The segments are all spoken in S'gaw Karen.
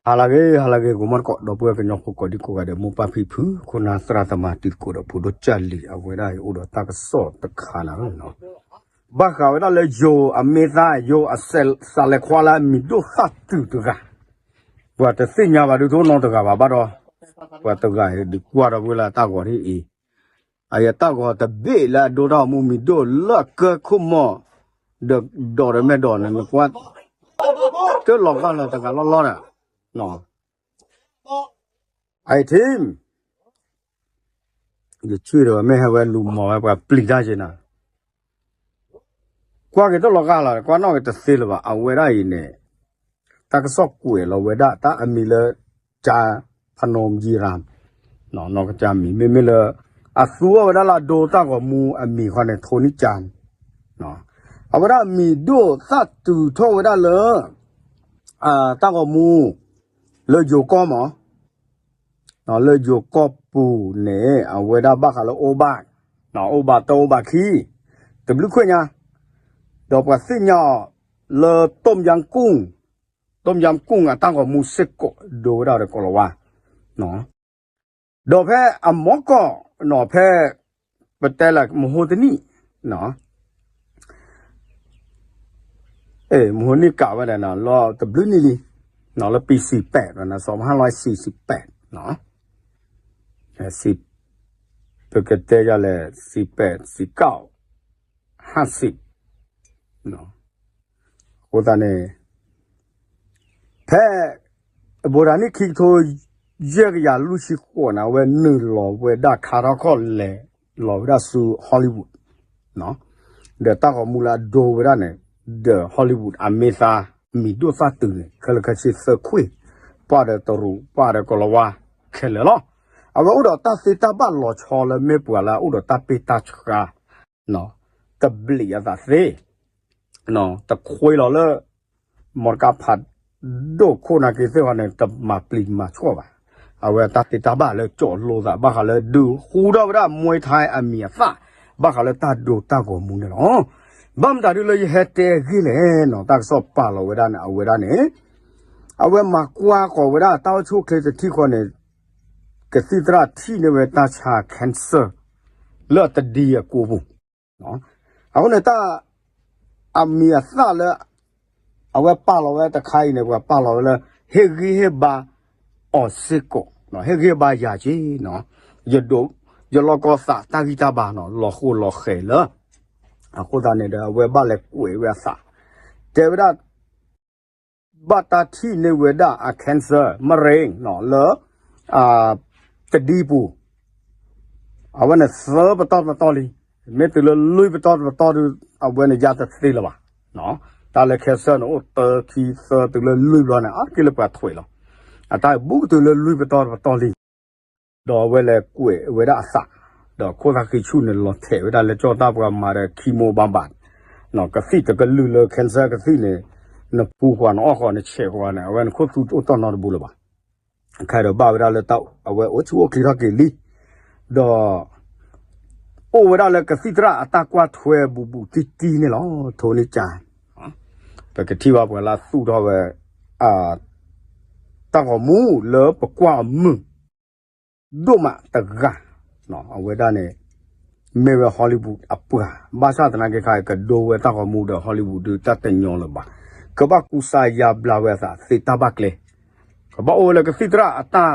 ဟါလၢအဂ့ၤ ဟါလၢအဂ့ၤ ဂီၤမီတကိး ဒီပုၢ်ဝဲၢ်ကညီဖိကိးဒံကိးဂၤဒဲး မိၢ်ပၢ်ဖံဖု ခိၣ်နၢ်သရၣ်သမါ တံၤသကိးဒီးဖိဒိၣ်ကၢ်လံၤ အဝဲဒၣ်အံၤအိၣ်ဒီးတၢ်ကစီၣ်တခါန့ၣ်လီၤ. ဘၣ်ဃးဝဲဒၣ်လၢယိၤအမ့ၢ်သၣ် ယိၤအစဲးသးလဲၤခွါလၢအမံၤဒိၣ်သၣ်တုၤတဂၤ ပှၤတသ့ၣ်ညါဘၣ်ဒုးတအိၣ်နီတဂၤဘၣ် ဘၣ်ဒီး ပှၤတဂၤအံၤဒုးကွၢ်ထီၣ်ဝဲလၢတၢ်ဂီၤထံၣ်အံၤ အယတၢ်ဂီၤတဘ့ၣ်လၢအဒိတၢ်ဂီၤမူမံၤဒိၣ်လၢအကၢခိၣ်မီၢ် ဒီးဒီးဒီးမဲာ်ဒီးန့ၣ် နကွၢ် တလီၤဂာ်လၢတဂၤလီၤလီၤဒီး အအံၤထံၣ် ယဆွံၣ်ဒီးမ့ၢ်ဟဲဝဲလူၤမီၤဝဲပှၤပျံၤတၢ်က့ၤနၤ ကွၢ်က့ၤတလီၤဂာ်လီၤ ကွၢ်နီၣ်က့ၤတသ့လၢၤဘၣ် အဝဲဒၣ်အံၤန့ၣ် တၢ်ကစီၣ်ကွဲးလီၤဝဲဒၣ် တၢ်အမံၤလၢ ကၠါဖနူယံရၣ် နီၢ်ကစၢ်မံၤ မ့မ့ၢ်လၢ အသူအီၤဝဲဒၣ်လၢအဒိတၢ်ဂီၤမူအမံၤဃီန့ၣ် ထိၣ်နံၣ်ကၠါ အဝဲဒၣ်အမံၤဒိၣ်သၣ်တုၤထီၣ်ဝဲဒၣ်လၢ တၢ်ဂီၤမူ လၢယိၤကီၢ်မး လၢယိၤကီၢ်ပူၤန့ၣ် အဝဲဒၣ်ဘၣ်ဃးလၢအိၣ်ဘၣ် အိၣ်ဘၣ်တၢ်အိၣ်ဘၣ်ခံ တဘျုးခွဲးညါ ဒီးပှၤသ့ၣ်ညါအီၤလၢ တိၣ်ယၣ်ကူၣ် တိၣ်ယၣ်ကူၣ်အတၢ်ဂီၤမူစ့ၢ်ကီးဒိဝဲဒၣ်ဒီးကိးလီၤဝါ ဒီးဖဲအမီၢ်ကီၢ်နီၤ ဖဲ ပတဲလၢမဟိတနံၣ် မဟိနံၣ်ကးဝဲဒၣ်နီၤ လီၤတဘျုးနံၣ်လံ လၢ ပံစံးပဲး စီၤမဟါလီၤစံးစံးပဲး ပကတဲယၤလဲၣ် စံးပဲး စံးကၢ် ဟးစံး အဃိသတးန့ၣ် ဖဲ ဘိးဒၣ်နံၣ်ခံကထိ ယဲၢ်ကယၤလွံၢ်ဆံဃိးန့ၣ် အဝဲနုာ်လီၤဝဲဒၣ်ခါထီၣ်ခီၣ်လဲၤလီၤဝဲဒၣ်ဆူ Hollywood ဒီးတၢ်ဂီၤမူလၢအဒိဝဲဒၣ်န့ၣ် ဒီး Hollywood အမ့ၢ်သါ မံၤဒိၣ်သၣ်တုၤန့ၣ် ခဲလၢာ်ခဲဆ့သၢခွံ ပှၤဒီးတရူး ပှၤဒီးကီၤလၤဝါ ခဲလၢာ်လီၤ. အဝဲအိၣ်ဒီးတၢ်သ့တၢ်ဘၣ်လီၤဆီလၢမ့ၢ်ပှၤလၢအအိၣ်ဒီးတၢ်ပ့ၢ်တၢ်ဆှါ တဘျံးအသးသ့ တခွ့လီၤလၢ မီတကါဖးဒိၣ်ခိၣ်နာ်က့သ့ၣ်ဃီန့ၣ် တမၤပျံၤမၤဆှီဘၣ်. အဝဲတၢ်သ့တၢ်ဘၣ်လၢကၠီၣ်လိသး ဘၣ်ဃးလၢဒုးဃူထီၣ်ဝဲဒၣ် Muay Thai အမံၤအသၣ် ဘၣ်ဃးလၢတၢ်ဒိတၢ်ဂီၤမူန့ၣ်လီၤ. ဘၣ်မတၤဒုးလၢယဟဲတဲအဂ့ၢ်လဲၣ်နီၤ တၢ်ကစီၣ်ပာ်လီၤဝဲဒၣ်န့ၣ် အဝဲဒၣ်န့ၣ် အဝဲမၤကွၢ်ဃီၤဝဲဒၣ်တၢ်အိၣ်ဆူၣ်အိၣ်ချ့တထံၣ်ဃီန့ၣ် ကသံၣ်သရၣ်ထံၣ်န့ၢ်ဝဲတၢ်ဆါ cancer လၢအတဒံအကိာ်ပူၤ အဃိန့ၣ်တၢ် အမံၤအသၣ်လၢ အဝဲပာ်လီၤဝဲတခါအံၤန့ၣ် ပှၤပာ်လီၤဝဲလၢ ဟ့ၣ်ဂံၢ်ဟ့ၣ်ဘါအီၤစ့ၢ်ကီး, ဟ့ၣ်ဂံၢ်ဟ့ၣ်ဘါယၤက့ၤနီၤ, ယဒိး ယလီၢ်ကီၢ်သးတၢ်ဂံၢ်တၢ်ဘါနီၤ လီၤဃိလီၤဃဲၤလၢ အဃိသတးန့ၣ်ဒီး အဝဲဘၣ်လဲၤကွဲးဝဲအသး တဲဝဲဒၣ် ဘၣ်တၢ်ထံၣ်န့ၢ်ဝဲဒၣ်အ cancer မရ့နီၤ လၢ တဒံပူၤ အဝဲန့ၣ်သၢပတီၢ်တပတီၢ်လံ, မ့ၢ်တုၤလၢလွံၢ်ပတီၢ်တပတီၢ်ဒုး အဝဲန့ၣ်ယါတသ့လၢၤဘၣ်. တၢ်လၢ cancer န့ၣ် အိၣ်တၢခံသၢတုၤလၢလွံၢ်ဘျီန့ၣ် အါတက့ၢ်လၢပှၤထွဲးလီၤ. အတၢ်ဘူးကတုၤလၢလွံၢ်ပတီၢ်တပတီၢ်လံ ဒီးအဝဲလဲၤကွဲးဝဲဒၣ်အသး, ဒီးခိၣ်သၣ်ဃံဆူၣ်န့ၣ် လီၤထဲးဝဲဒၣ်လၢကၠီၣ်တၢ်ပှၤမၤဒီး chemo ဘၣ်ဘၣ်, ကသံၣ်တကလုာ်လၢ cancer ကသံၣ်န့ၣ် နပူၤဃီၤနအီၣ်ဃီၤနဆဲးဃီၤန့ၣ် အဝဲန့ၣ်ခိၣ်သူတအိၣ်တီၢ်နီတဘိလၢၤဘၣ်. ခဲဒီးဘၣ်ဝဲဒၣ်လၢတၢ်အဝဲအိၣ်ဆူၣ်အိၣ်ချ့ထီၣ်က့ၤလံ, ဒီး အိၣ်ဝဲဒၣ်လၢကသံၣ်သရၣ်အတၢ်ကွၢ်ထွဲဘူးဘူးတံၢ်တံၢ်န့ၣ်လီၤ. ထိၣ်နံၣ်ကၠါ ပကထံၣ်ဘၣ်ပှၤလၢအသူၣ်ထီၣ်ဝဲ တၢ်ဂီၤမူလၢပကွၢ်အမုာ် ဒိၣ်မးတဂၤ, အဝဲဒၣ်န့ၣ် မ့ၢ်ဝဲ Hollywood အပှၤ, ဘၣ်ဆၣ်သနာ်က့ခါ ကဒိဝဲတၢ်ဂီၤမူဒီး Hollywood ဒုးတၢ်တညီလၢၤဘၣ်, ကဘၣ်ကူစါယါဘျါဝဲအသးသ့တၢ်ဘၣ်ကျဲ, ကဘၣ်အိၣ်ဝဲလၢကသံၣ်သရၣ်အတၢ်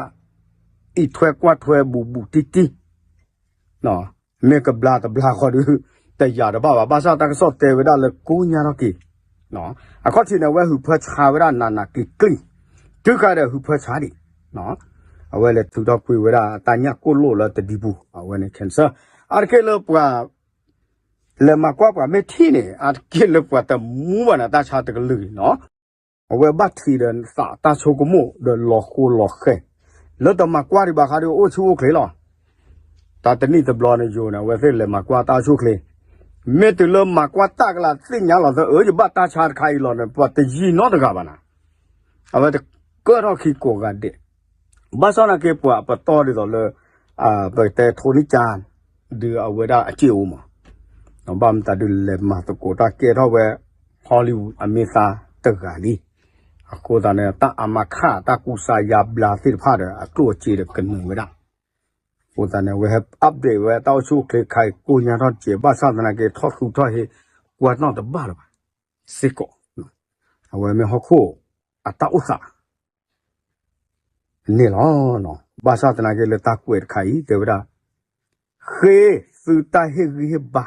အံးထွဲကွၢ်ထွဲဘူးဘူးတံၢ်တံၢ် မ့ၢ်ကဘျါတဘျါဃီဒုး တယာ်တဘၣ်ဘၣ်. ဘၣ်ဆၣ်တၢ်ကစီၣ်တဲဝဲဒၣ်လၢကိးညါထီၣ်က့ၤ, အခီၣ်ထံးန့ၣ် အဝဲဟုးဖၢဆါဝဲဒၣ်နးနးကျံၤကျံၤ, တုၤခါဒီးဟုးဖၢဆါဒံး, အဝဲလဲၤထုးထီၣ်ကွံာ်ဝဲဒၣ်တၢ်ညၣ်ကိၣ်လိၣ်လၢတဒံပူၤ အဝဲန့ၣ် cancer, အါတက့ၢ်လၢပှၤ လဲၤမၤကွၢ်ပှၤမ့ၢ်ထံၣ်န့ၣ် အါတက့ၢ်လၢပှၤတမူဘၣ်န့ၣ် တၢ်ဆါတကလုာ်နီၤ အဝဲဘၣ်ထံးဒီးသးတၢ်ဆိကမိၣ်ဒီးလီၤဃိလီၤဃဲၤ, လၢတမၤကွၢ်ဒံးဘၣ်ဃးဒီးအိၣ်ဆူၣ်အိၣ်ချ့လီၤ. တၢ်တနံၣ်တဘျီန့ၣ်ယိၤန့ၣ် အဝဲသ့ၣ်လဲၤမၤကွၢ်တၢ်အိၣ်ဆူၣ်အိၣ်ချ့, မ့ၢ်တုၤလၢမၤကွၢ်တၢ်ကလးသ့ၣ်ညါလီၤသၢ အၢ ယဘၣ်တၢ်ဆါတခါအံၤလီၤန့ၣ် ပှၤတယံာ်နီတဂၤဘၣ်နၤ အဝဲတကၢၢ်ထီၣ်ခံကိးဂၤဒဲး, ဘၣ်ဆၣ်သနာ်က့ပှၤပတီၢ်ဒ်သိးလၢ ပတဲထိၣ်နံၣ်ကၠါ ဒုးအဝဲဒၣ်အစ့ၣ်အိၣ်မး, ဘၣ်မတၤဒုးလဲၤမၤသကိးတၢ်ကဲထီၣ်ဝဲ Hollywood အမ့ၢ်သါတဂၤလံ, အဃိသတးန့ၣ် တၢ်အမါခၣ် တၢ်ကူစါယါဘျါသ့ၣ်တဖၣ်ဒီး အကျိၣ်အစ့ဒီးကနၢၤဝဲဒၣ်. အဃိသတးန့ၣ် အဝဲဟဲ update ဝဲတၢ်အိၣ်ဆူၣ်အိၣ်ချ့ခါအံၤ ကိညါထီၣ်တစဲး ဘၣ်ဆၣ်သနာ်က့ ထီၣ်သူထီၣ်ဟ့ ကွၢ်နီၣ်တဘၣ်လၢၤဘၣ်စ့ၢ်ကီး. အဝဲမ့ၢ်ဟီၣ်ခိၣ်အတၢ်အိၣ်သး န့ၣ်လီၤ. ဘၣ်ဆၣ်သနာ်က့လၢတၢ်ကွဲးတခါအံၤ တဲဝဲဒၣ် ဃ့သုတၢ်ဟ့ၣ်ဂံၢ်ဟ့ၣ်ဘါ,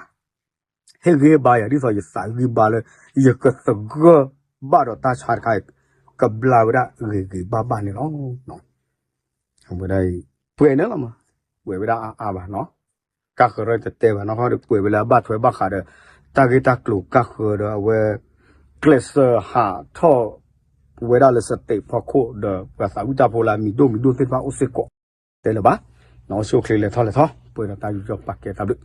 ဟ့ၣ်ဂံၢ်ဟ့ၣ်ဘါယၤ ဒ်သိးယသးဂံၢ်ဘါလၢ ယကသဂၢၢ်ဘၣ်ဒီးတၢ်ဆါတခါအံၤ ကဘျါဝဲဒၣ်ဂ့ၤဂ့ၤဘၣ်ဘၣ်န့ၣ်လီၤ. အဝဲဒၣ်အံၤ ကွဲးန့ၣ်လီၤမး, ကွဲးဝဲဒၣ်အါအါဘၣ်နီၤ. ကၣ်ဃၢၤဒီးတတဲဘၣ်နီၤ ဒီးကွဲးဝဲလၢအဘၣ်ထွဲဘၣ်ဃးဒီး တၢ်ဂ့ၢ်တၢ်ကျိၤကၣ်ဃၢၤဒီးအဝဲ ကျဲးစၢးဟးထီၣ်ဝဲဒၣ်လၢ state ဖီခိၣ်ဒီး ပှၤသးဝံၣ်တၢ်ဖိလၢအမံၤဒိၣ်မံၤဒိၣ်သ့ၣ်တဖၣ်အိၣ်စ့ၢ်ကီး တဲလၢၤဘၣ်. နီၢ် အိၣ်ဆူၣ်အိၣ်ချ့လဲၤထီၣ်လဲၤထီ ပှဲၤဒီးတၢ်ယူးယီၣ်ပာ်ကဲတၢ်ဘျုး